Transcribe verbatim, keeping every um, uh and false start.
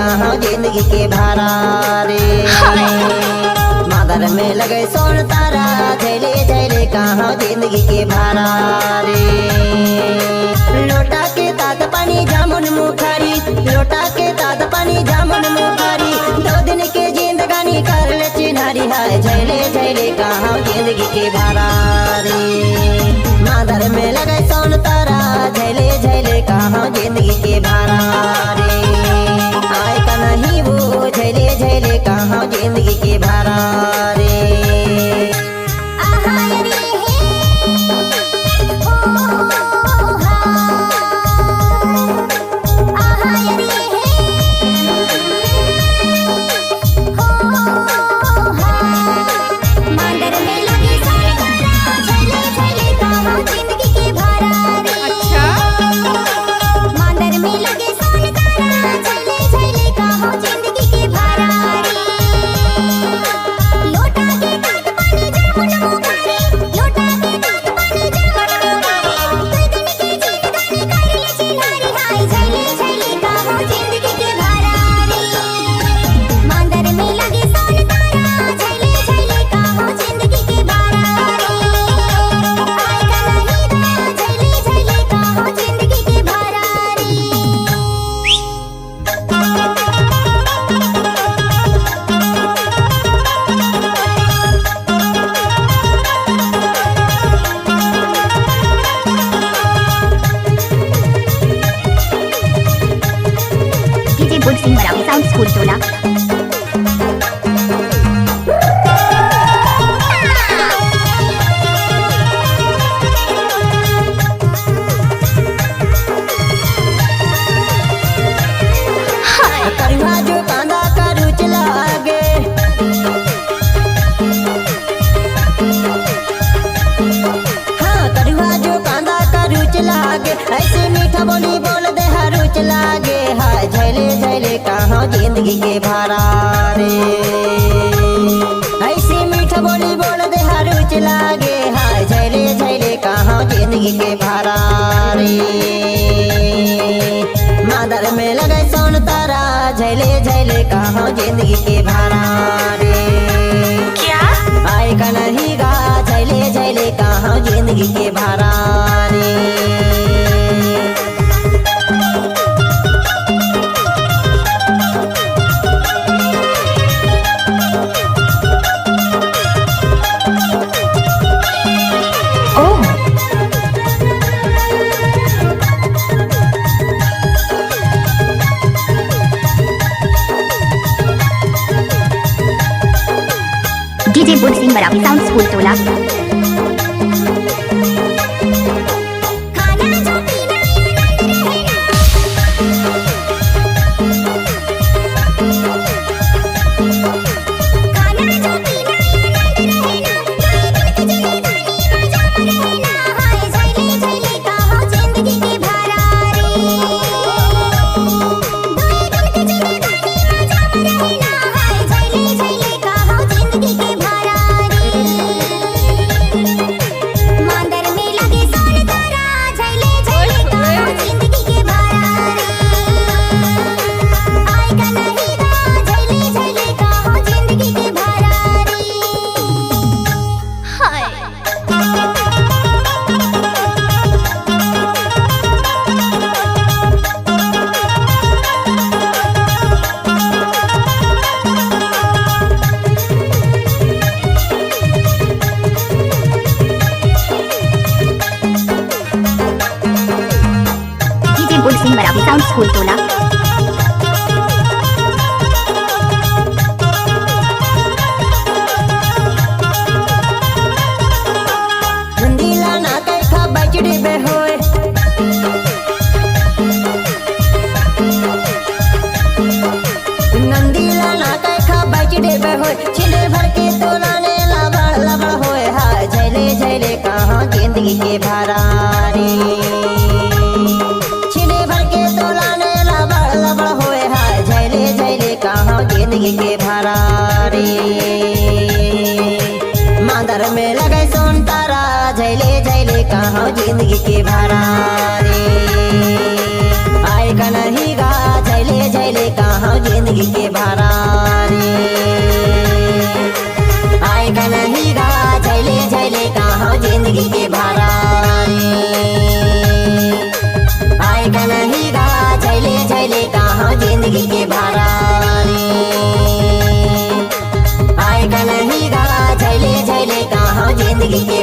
कहाँ जिंदगी के भारा रे। मांदर में लगे सोन तारा, झैले झैले कहाँ जिंदगी के भारा रे। लोटा के तात पानी जामुन मुखारी, लोटा के तात पानी जामुन मुखारी, दो दिन के जिंदगानी कर ले चिन्हारी। हाय झैले झैले कहाँ जिंदगी के भारा रे। मांदर में लगे सोन तारा, झैले झैले कहाँ जिंदगी के भारा रे। आय का नहीं वो झैले झैले कहाँ जिंदगी के भारा रे। आहा रे हे, ओ, हा। आहा रे हे, ओ, हा। मांदर में लगे सोन तारा, झैले झैले कहाँ जिंदगी के भारा रे। अच्छा। मांदर में लगे सोन तारा, झैले झैले कहाँ जिंदगी के भारा रे। लोटा के तात पानी जामुन मुखारी, लोटा के तात पानी जामुन मुखारी, दो दिन के जिंदगानी कर ले चिन्हारी। हाय झैले झैले कहाँ जिंदगी के भारा रे। मांदर में लगे सोन तारा, झैले झैले कहाँ जिंदगी के भारा रे। आय का नहीं गा, झैले झैले कहाँ जिंदगी के भारा रे। DJ Good Sing Maravi Sound School Tola. करुआ जो कांदा का रुच लागे। हाँ, करुआ जो कांदा का रुच लागे, ऐसे मीठा बोली बोल दे हर रुच लागे। हाय झैले झैले कहाँ जिंदगी के भारा रे। ऐसे मीठा बोली बोल दे हर रुच लागे। हाय झैले झैले कहाँ जिंदगी के भारा रे। मांदर में लगे सोन तारा, झैले झैले कहाँ जिंदगी के भारा रे। क्या? आय का नहीं गा, झैले झैले कहाँ जिंदगी के भारा रे। DJ Good Sing Maravi Sound School Tola. DJ Good Sing Maravi Sound School Tola. नंदीला ना कैखा बजड़ी बे होए। नंदीला ना कैखा बजड़ी बे होए। छिने भर के तोला ने लबड़ लबड़ होए। हाय झैले झैले कहाँ जिंदगी के भारा रे। छिने भर के तोला ने लबड़ लबड़ होए। हाय झैले झैले कहाँ जिंदगी के भारा रे। मांदर में लगे सोन तारा, झैले झैले कहाँ जिंदगी के भारा रे। आय का नहीं गा, झैले झैले कहाँ जिंदगी जिंदगी के भारा रे। आय कनही गा झैले झैले कहाँ जिंदगी के भारा रे। आय कनही गा झैले झैले कहाँ जिंदगी के भारा रे। आय कनही गा झैले झैले कहाँ जिंदगी के